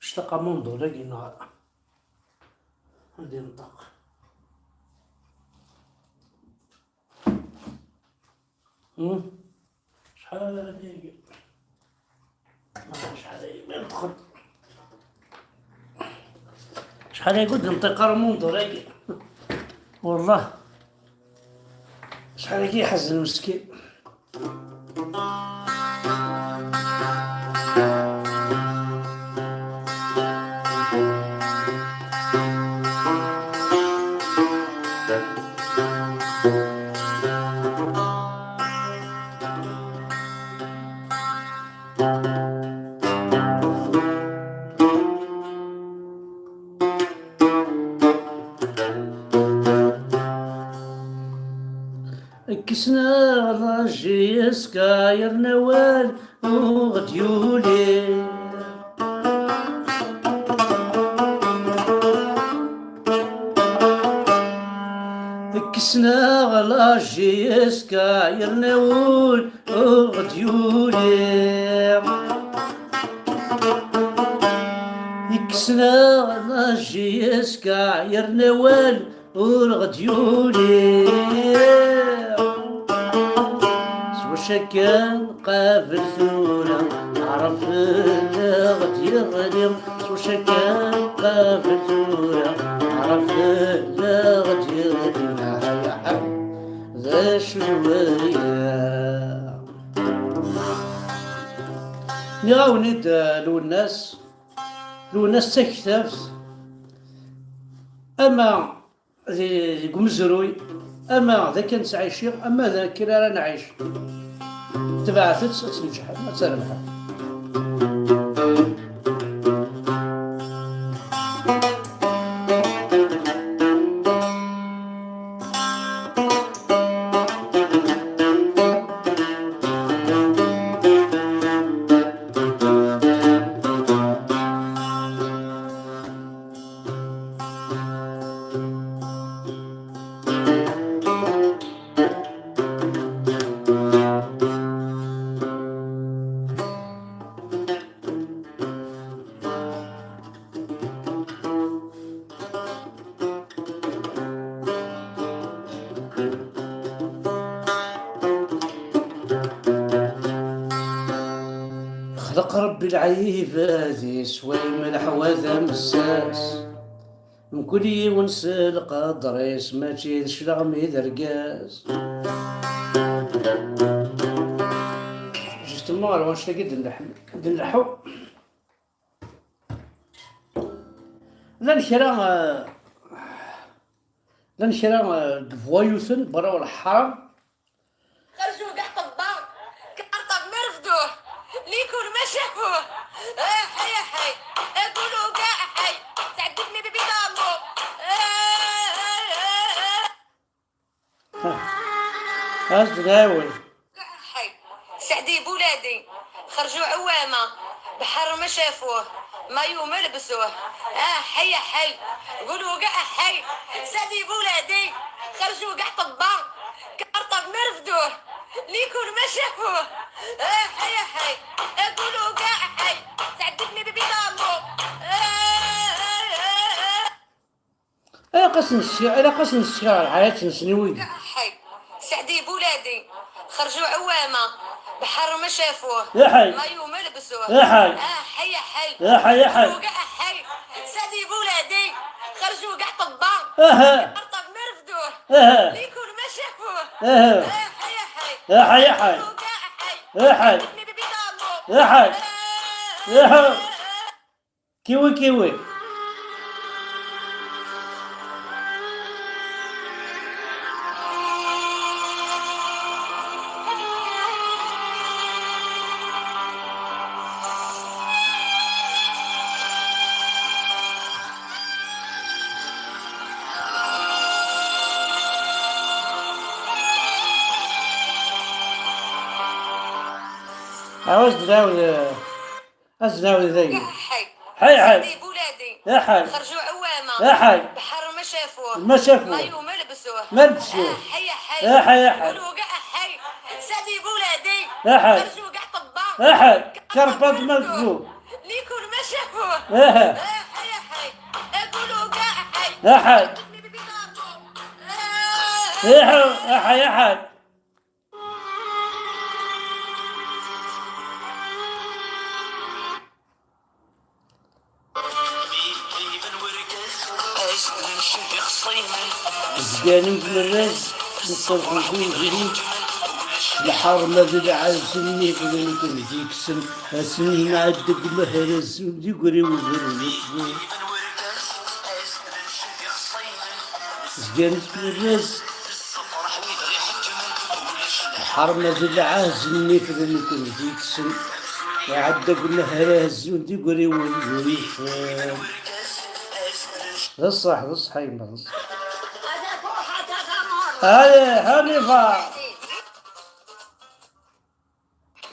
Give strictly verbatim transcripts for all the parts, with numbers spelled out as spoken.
Ctaq amunḍul-agi neɣ ad d-inṭeq. Hmm? Acḥal agi, acḥal agi ma yedxel. Acḥal agi ur d-inṭiq ara amunḍul-agi. Wellah. Acḥal agi iḥzen meskin. Kksen-aɣ la J S K yerna awal ur ɣ-d-yuli. Kksen-aɣ la J S K yerna awal ur ɣ-d-yuli. Kksen-aɣ la J S K yerna awal ur ɣ-d-yuli. S wacu akka nqabel tura, ɛref la ɣ-d-yeɣli. S wacu akka nqabel tura, ɛref la ɣ-d-yeɣli. Ay aḥay, d acu d waya? Nniɣ-awen-id, eh, Lwennas, Lwennas d taktabt, ama di-, deg umezruy, ama d akken ttɛiciɣ, ama d akken ara nɛic. Tebɛet-tt, ad tneǧḥem, ad trebḥem. Xleq Rebbi lɛibad-is, wa imelḥ wa d amessas. Mkul yiwen s lqadr-is, mačči d cclaɣem i d argaz. Justement, ar wanect-agi d-nleḥ-, d-nleḥḥu. Llan kra, eh, llan kra, eh, deg voyuten, berra ur ḥram. Xerjuga ṭebba, كرطب مرفدوه، ليكون ما شافوه. آه، حي، حي. قولوا كاع حي. تعذبني ببيضة أمو. آه، آه، آه، آه. ها. هاز دراوي. حي. سعدي بولادي. خرجوا عوامة. بحر ما شافوه. مايو ما لبسوه. آه، حي، حي. قولوا كاع حي. سعدي بولادي. خرجوا كاع طبا. كرطب مرفدوه. ليكون ما شافوه. آه، حي، حي. قولوا كاع حي. تعذبني ببيضة أمو. آه، آه، آه، آه. Ilaq ad s-nessexṣer, ilaq ad s-nessexṣer ɣer ḥayat-nsen i wigi. حي. سعدي بولادي. خرجوا عوامة. بحر ما شافوه. يا حي. مايو ما لبسوه. يا حي. آه، حي، حي. يا حي، يا حي. خرجوا كاع حي. سعدي بولادي. خرجوا كاع طبا. أها. أرطب ما رفدوه. أها. ليكون ما شافوه. أها. آه، حي، حي. يا حي، يا حي. خرجوا كاع حي. يا حي. بيبي بيضا أمو. يا حي. آه، يا حي. آه، آه. Kiwi kiwi. عاوز دراوي. أزناوي ذي. حي. حي، حي. سعدي بولادي. يا حي. خرجوا عوامة. يا حي. بحر ما شافوه. ما شافوه. مايو ما لبسوه. ما لبسوه. آه، حي، حي. يا حي، يا حي. قولوا كاع حي. سعدي بولادي. يا حي. خرجوا كاع طبا. يا حي. كربات ما لبسوه. ليكون ما شافوه. احي. احي. احي. احي، احي، احي. Zgan i tmerraz, nṣerf n kul jini, lḥerma d lɛaz-nni fdan akken d-yekksen, ass-nni nɛedda deg umehraz, d igriwen d lweṭṭ. Zgan i tmerraz, lḥerma d lɛaz-nni fdan akken d-yekksen, iɛedda deg umehraz, d igriwen d lweṭṭ. D ṣṣeḥ, d ṣṣeḥ a yemma, d ṣṣeḥ. Allez, on y va.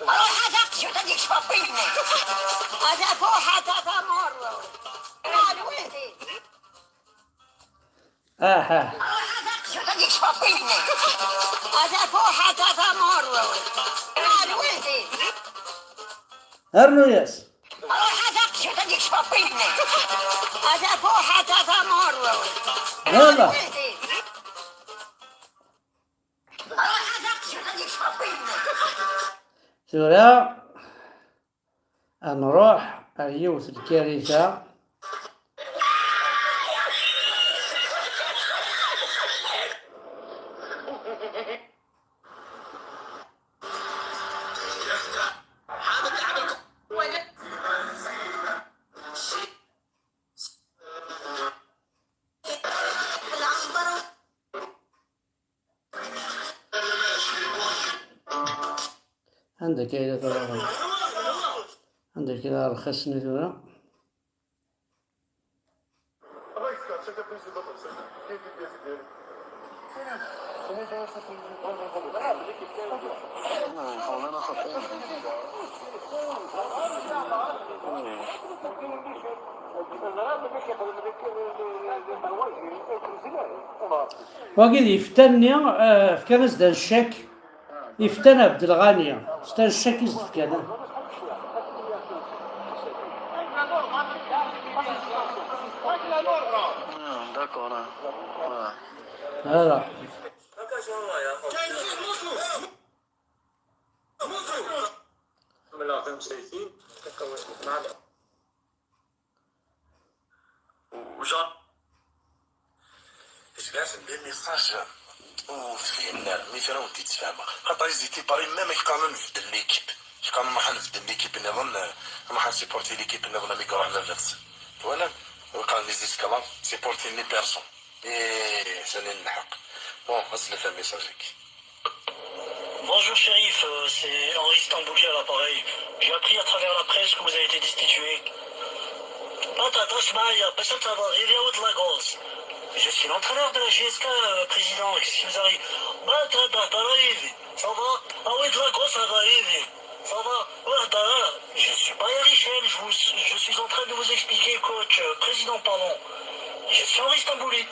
Ruḥ ad aqjut ad yekcef ɣef wudem-ik. Ad ruḥ ad tamurru. Aha. Ruḥ ad aqjut ad yekcef ɣef wudem-ik. Ad ruḥ ad tamurru. Rnu-yas. Ruḥ ad aqjut ad yekcef ɣef wudem-ik. Ad ruḥ ad tamurru. Yalla. Tura ad nruḥ ar yiwet n lkarita. Anda akka yella tura? Anda akka yella rxis-nni tura? Wagi d iftan-nni, eh, fkan-as-d ancak, iftan Abdelɣani, s tancak i s-d-fkan. Ah, d'accord, ah. Ah. Voilà. وجا-، تبعث des messages وتفهمنا، mais فين وانت تتفهم؟ خاطر ils étaient parés même كانوا نبدل l'équipe، كانوا راح نبدل l'équipe نظن، راح نسيبورتي l'équipe نظن، mais كانوا على نفس. Voilà، وقال les esclaves سيبورتي les personnes. ايه، سالي الحق. Bon، وصلت الميساج هيك. Bonjour Chérif, euh, c'est Henri Stambouli à l'appareil. J'ai appris à travers la presse que vous avez été destitué. Attends, attends, اسمع ليا، باش انت هضر غير يا ود لاكوس. Je suis l'entraîneur de la J S K, euh, président, qu'est-ce qui vous arrive؟ Bah, t'as, t'as, t'as arrivé. Ça va? Ah oui, de la grosse, ça va arriver. Ça va? Ouais, t'as, je suis pas Yarichel, je vous, je suis en train de vous expliquer, coach, euh, président, pardon. Je suis Henri Stambouli.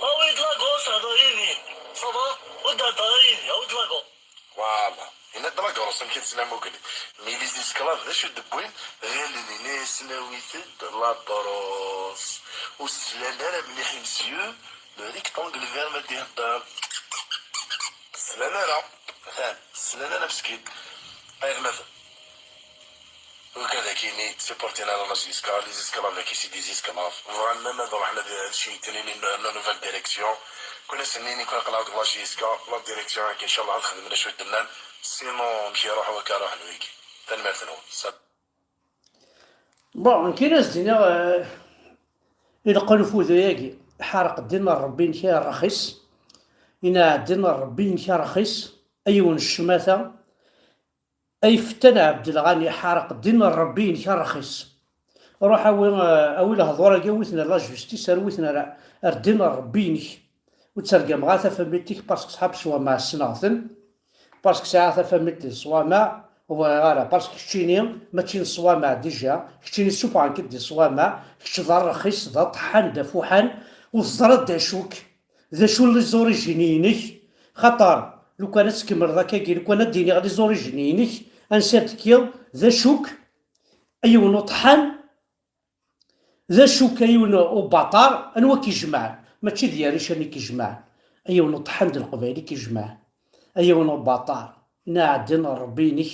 Ah oui, de la grosse, ça va arriver. Ça va? Ouais, t'as, t'as arrivé. Ah oui, de la grosse. Voilà. هنا دراك روسم كيتسلم وكذا. Mais les esclaves، ذا شو دبوين؟ غير لنينيس ناويت لابروس. وسلان انا مليح مسيو، لو ريكتونغل فير ما ديهدر. سلان انا. فاهم؟ سلان انا مسكين. غير مثلا. وكذا كيني سيبورتينا لا جيسكا، les esclaves كي سي des esclaves. Vraiment ما نروح لا شي تاني لا نوفال ديريكسيون. كنا سنيني كنا نقراو لا جيسكا، لا ديريكسيون هاكي ان شاء الله غنخدم لنا شويه دنان. سينو نمشي نروح وكا نروح لويكي. تنميرت نون. Bon, كاين ناس دينا، آه، يلقى نفوذ ياكي. حرق الدين الربي نكي الرخيص. إنا الدين الربي نكي الرخيص. أيون الشماتة. Ay ftan Ɛebdelɣani ḥareq ddin n Ṛebbi-inek a ṛxis. Ruḥ awi, awi lehḍur-agi, awi-ten ar la justice, awi-ten ar, ar ddin n Ṛebbi-inek. Ur ttergameɣ ara tafamilt-ik, parce que sḥab s wameɛ ssneɣ-ten, parce que sɛiɣ tafamilt di ṣwameɛ, ur bɣiɣ ara, parce que keččini mačči n ṣwameɛ déjà, keččini ssufɣen-k-id di ṣwameɛ, kečč d aṛxis, d aṭeḥḥan, d afuḥan, ur teẓriḍ d acu-k. D acu n les origines-inek? Xaṭer, lukan ad tkemmleḍ akkagi, lukan ad d-iniɣ les origines-inek, ansi ad d-tekkiḍ, d acu-k, a yiwen uṭeḥḥan, D acu-k a yiwen ubaṭar? Anwa k-ijemɛen? Mačči d Yarican i k-ijemɛen, a yiwen uṭḥan d Leqbayel i k-ijemɛen, a yiwen ubaṭar. Inaɛdin n Ṛebbi-inek,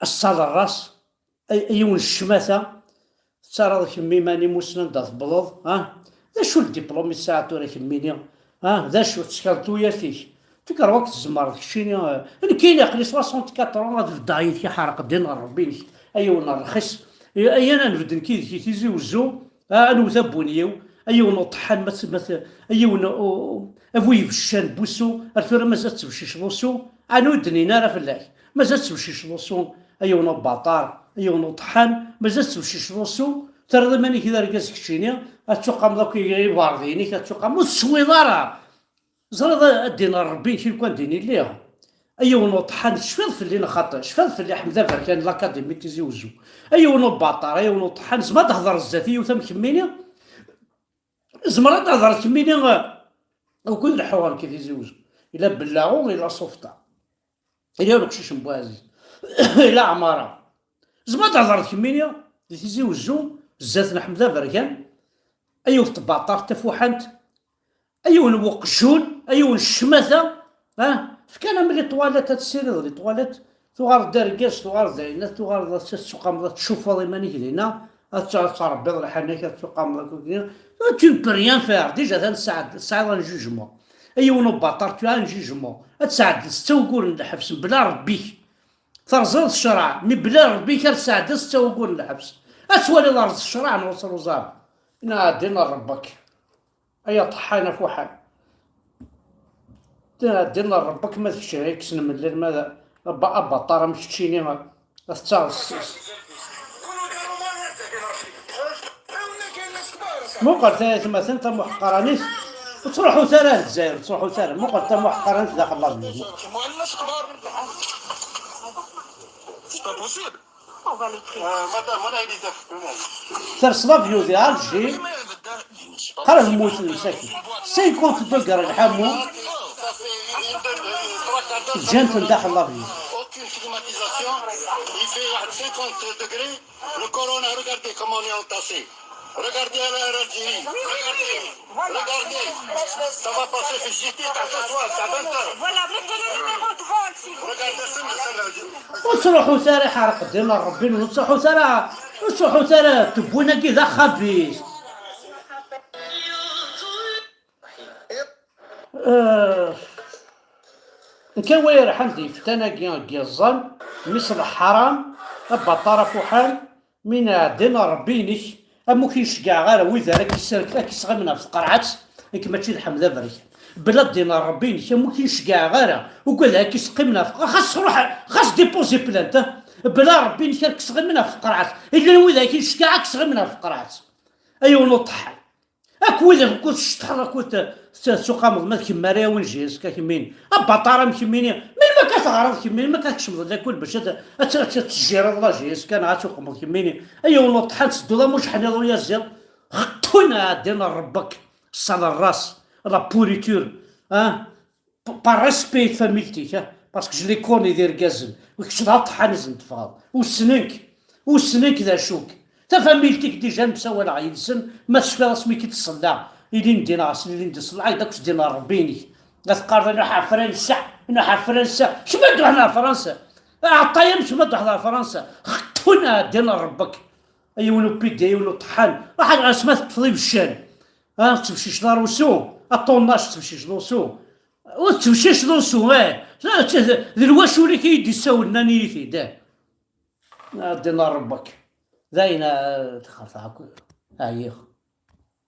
ass-a d ṛṛas, a, a yiwen ccmata, tettaraḍ kemm iman-im wissen anda tewwḍeḍ, ah? D acu n diplum i tesɛiḍ tura kemmini? Ah, d acu, tettkeḍ tuyat-ik? Fikker wak tzemreḍ keččini, eh, nekkini aql-i soixante-quatre ans, ad beddeɣ yid-k, iḥerq ddin n Ṛebbi-inek, a yiwen n ṛxis, eh, ayen ad nbedd nekk yid-k i Tizi Wezzu, ah, ad nwet abunyiw, a yiwen uṭḥan, ma tt-, ma tt-, a yiwen u-, a bu ibeccan n wusu, ar tura mazal tettbecciceḍ usu, ɛni ur d-nnin ara fell-ak? Mazal tettbecciceḍ usu, a yiwen ubaṭar, a yiwen uṭḥan, mazal tettbecciceḍ usu, terriḍ iman-ik d argaz keččini, ad tuqameḍ akk iberḍiyen-ik, ad tuqameḍ, ur teswiḍ ara. Ẓriḍ a, a ddin n Ṛebbi-inek lukan din i lliɣ. A yiwen uṭḥan, tecfiḍ fell-i neɣ xaṭi? Cfiḍ fell-i Ḥmed Aberkan, l'Académie Tizi Wezzu. A yiwen ubaṭar, a yiwen uṭḥan, tzemreḍ ad thedreḍ zdat-i yiwet am kemmini? Tzemreḍ ad thedreḍ kemmini, eh, ukud leḥḥuɣ nekk i Tizi Wezzu. Ila Bellaɣu, ila Sufta. Ila uneqcic n Buɛziz. Ila Ɛmara. Tzemreḍ ad thedreḍ kemmini di Tizi Wezzu, zdat n Ḥmed Aberkan, a yiwet tbaṭart tafuḥant, a yiwen weqjun, a yiwen ccmata, ah, fkan-am les toilettes ad tessirideḍ les toilettes, tuɣaleḍ d argaz, tuɣaleḍ d ayen, tuɣaleḍ ad tettuqameḍ, ad tcufeḍ iman-ik dinna, ad t-, ad tṛebbiḍ lḥanak, ad tuqameḍ akk dinna. Tu ne peux rien faire, déjà atan tesɛiḍ, tesɛiḍ un jugement. A yiwen ubaṭar, tu as un jugement. Ad tesɛeddiḍ setta wuguren n lḥebs, mebla Ṛebbi-k. Terẓiḍ ccṛeɛ, mebla Ṛebbi-k ar tesɛeddiḍ setta wuguren n lḥebs. Ad twaliḍ rrẓ ccṛeɛ neɣ ur truẓ ara. Inaɛdin n Ṛebbi-k. Ay aṭeḥḥan afuḥan. Inaɛdin n Ṛebbi-k, ma d kečč ara yekksen mellal, ma d abba-, abaṭar am keččini, ad tettaɣeḍ s-, s-, Muqel tayetmatin tamuḥqranit, ur ttruḥut ara ar Lezzayer, ur ttruḥut ara. Muqel tamuḥqranit daxel la ville. C'est pas possible. Terseḍ avion di Alger, qrib mmuten msakit. Cinquante degrés lḥamu, ǧǧan-ten daxel l'avion. Aucune climatisation, il fait cinquante degrés. Le corona, regardez comment on est entassé. Regardez à l'Algérie. Regardez. Regardez. Ça va passer في الجيتي تاع ce soir, تاع vingt heures. Voilà, mettez le numéro de vol, s'il vous plaît. Regardez ça, ça, ça. Ur ttruḥut ara, iḥerq ddin n Ṛebbi, ur ttruḥut ara, ur ttruḥut ara, tewwin-agi d axabis. Eh, nekk a wa yerḥan di yiftan-agi n yiẓẓan, mmi-s n leḥram, abaṭar afuḥan, mi nɛeddi n Ṛebbi-inek, am ur k-in-ceggɛeɣ ara wid ara k-is-, ara k-isɣimen ɣef tqerɛet, nekk mačči d Ḥmed Aberkan. Bla ddin n Ṛebbi-inek, am ur k-in-ceggɛeɣ ara, ugad ara k-isqqimen ɣef tqerɛet, xas ruḥ, xas déposer plainte, bla Ṛebbi-inek ara k-isɣimen ɣef tqerɛet. Llan wid ara k-in-ceggɛeɣ ara k-isɣimen ɣef tqerɛet. Ay wen uṭeḥḥay. Akk wid akk tceṭṭḥeḍ, akk t-, tettuqameḍ, ma d kemm ara yawin J S K kemmini. Abaṭar am kemmini. Melmi akka teɣreḍ kemmini? Melmi akka tkecmeḍ lakul bac ad, ad, ad, ad tejjireḍ la J S K neɣ ad tuqmeḍ kemmini? Ay wen uṭeḥḥan, tettedduḍ am ujeḥniḍ uyaziḍ. Xeṭṭun ɛeddi n Ṛebbi-k. Sale race. La pourriture. Ah. P-, par respect i tfamilt-ik, ah, parce que je les connais d irgazen, u kečč d aṭeḥḥan i sen-teffɣeḍ. Usnen-k, usnen-k d acu-k. Tafamilt-ik déjà msawaleɣ yid-sen, ma tecfiḍ asmi k-id-ṣelleɣ, ilindi neɣ ass ilindi ṣelleɣ-ak-d akk s ddin n Ṛebbi-inek. La teqqareḍ a nuḥ ɣer Fransa, a nuḥ ɣer Fransa. Kemm ad d-ruḥen ɣer Fransa? Aɛeṭṭay am kemm ad d-ruḥeḍ ɣer Fransa? Xeṭṭun ɛeddi n Ṛebbi-k. A yiwen upidi, a yiwen uṭeḥḥan. Ruḥ ad ɣer asma teṭṭfeḍ ibeccan. Ah, tettbecciceḍ ara usu, aṭunnac tettbecciceḍ usu. Ur tettbecciceḍ usu, eh. D, d, d lwacul-ik i yi-d-issawlen, nnan-iyi-t-id, eh. Ah, ddin n Ṛebbi-k. D ayen, ah, txerteḍ akk. Ɛyiɣ.